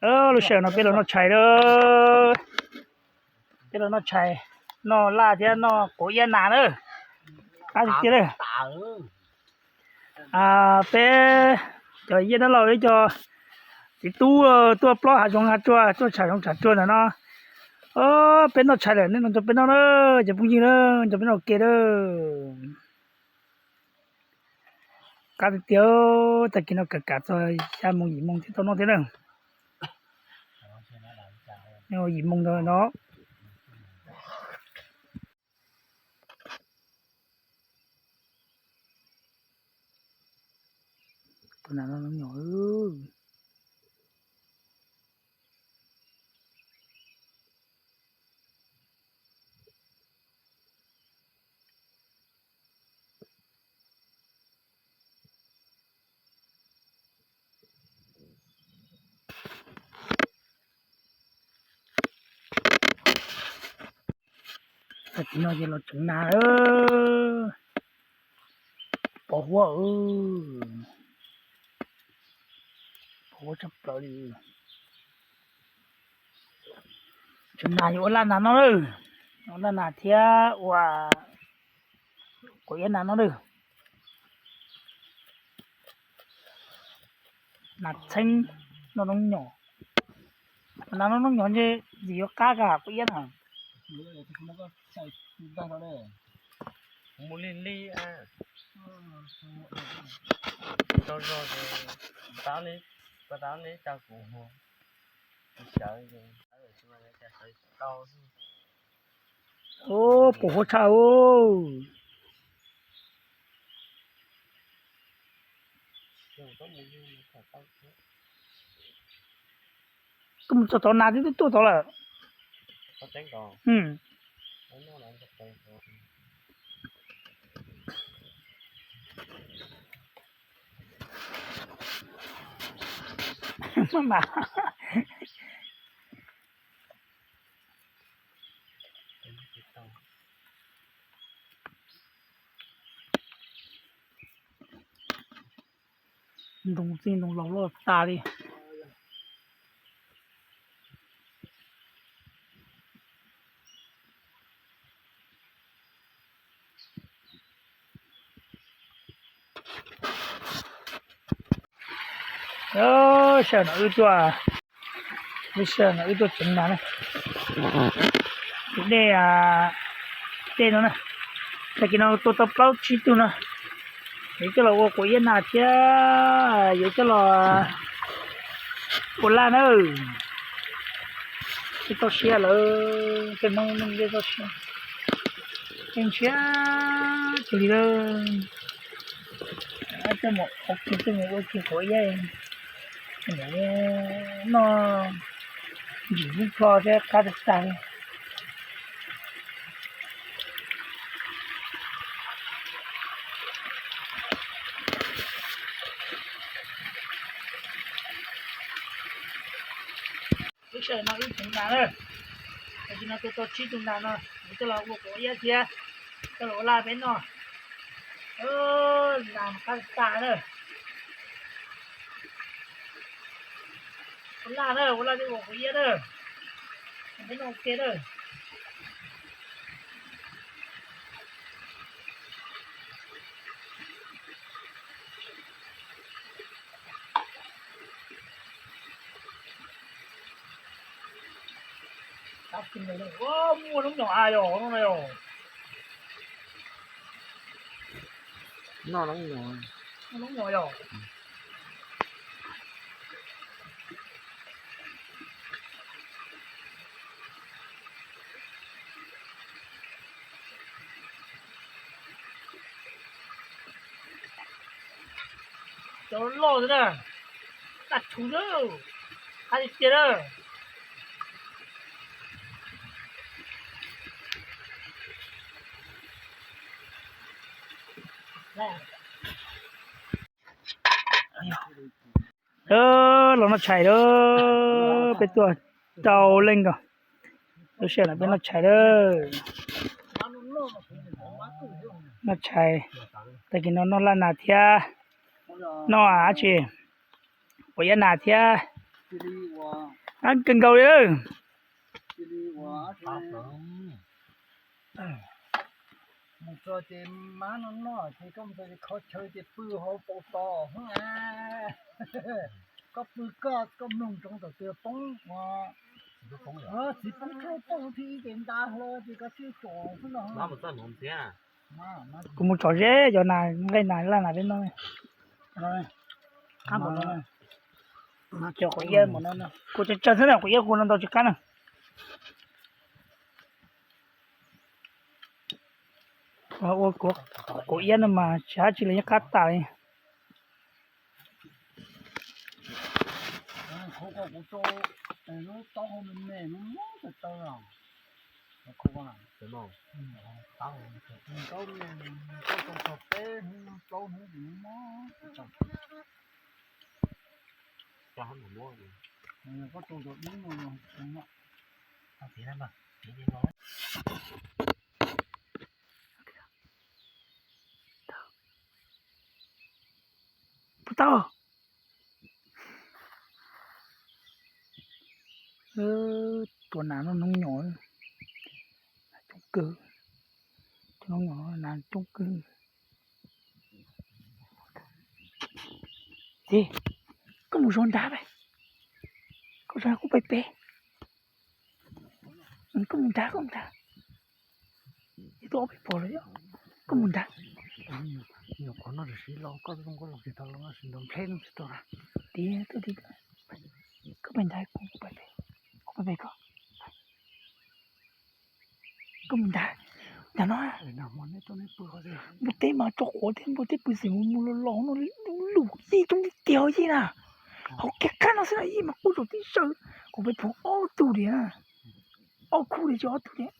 Lub sij hawm no peb los noj tshais lawm. Peb los noj tshais, noj laj thiab noj quav iab nas na. Qab tiag tiag lawm. Peb cov yij dab laug ib co txiv tub tuaj plob hav zoov hav tsuag, tuaj tsham zoov tsham tsuag ntawm no. Peb noj tshais lawm, nej los nrog peb noj na, cov phooj ywg na, nrog peb noj ua ke na. Qab tiag tiag, tag kis no kav kav txog xya moos yim moos thiaj tau noj thiab na. Yim moos ntawd no. Tag kis no ces los tseev nas, pos huab, pos huab tshaj plaws li. Tseev nas yuav ua laj nas noj lawm, ua laj nas thiab ua quav iab nas noj lawm. Nas txheeb, noj noob nyom. Nas noj noob nyom ntshe ntxim yuav qab kawg quav iab na. Mus li li, tau zog ces tab li, tab li tsa kuv mus, sawv sawv tsis tau. Pos huab tshaj. Koj mus txog tod nas twb tuaj tod lawm. Ntoo txij ntoo laus loj tas li. Sij hawm no wb tuaj, lub sij hawm no wb tuaj tseev nas na. Tus dej, dej no na, tag kis no tua tau plaub tsib tug no. Yuav coj los ua quav iab nas thiab yuav coj los ua laj na. Twb txoj sia lawm, tej Hmoob neej tej txoj sia, yeej ntshiab kawg li lawm. Coj mus ua ke, coj mus ua ke quav iab, noj ntsim ib plho thiab qab tag tag li. Lub sij hawm no wb tseev nas na, tam sim no tua tau tsib tug nas no, yuav coj los ua quav iab thiab coj los ua laj peb noj. Nas qab tag na. Ua laj na, ua laj thiab ua quav iab na, peb noj ua ke na. Muaj noob nyom a yog no na yog. Noj noob nyom, noob nyom yog. Cov loj xwb na, tag tshug na, qab tiag tiag na. Los noj tshais lawm, peb tuaj rau leej ko. Lub sij hawm no peb noj tshais lawm. Noj tshais, tag kis no noj laj nas thiab, noj dab tsi, quav iab nas thiab Ab, kawg nkaus li. Mus txog ces mab no noj ces koj mus txog ces kho chaw ces pw hauv paus tos hub na. Koj pw koj, koj mloog ntsoov thaum twg poob, txiv poob rau poob thib ces nta hlo ces koj thiaj tsom xwb no. Kuv mus tsom zeb cov nas, nqaij nas laj nas peb no. Cov quav iab, kuv tsawg tsawg xwb na, quav iab kuv no ntau tsis qab na. Ua quav iab no mas tsis hab tsi li, yeej qab tas li. Puas tau? Tua nas no hnub nyob, coob kawg, hnub nyob nas coob kawg. Ces koj mus zov nrad, koj zov kuv pem pem. Koj mus nrad, koj mus nrad. Ib tug ob peb pom lawm, koj mus nrad. Nyuam qhuav noj tsis los, koj zoo nkauj los tsis tau los, sim nrog nplej no tsis tau. Tiag, koj pem nrad, kuv pem pem, kuv pem pem koj. Koj mus nrad, nrad no. Npua teb mas tso quav thiab npua teb pw xeem mus mus los los no, lub lub yij coob tiag tiag yij na. Hauv kiag qab no xwb na, yij mas quaj zaum tib saw. Kuv pem pom ob tug tiag, ob khub tiag, tsis ob tug tiag.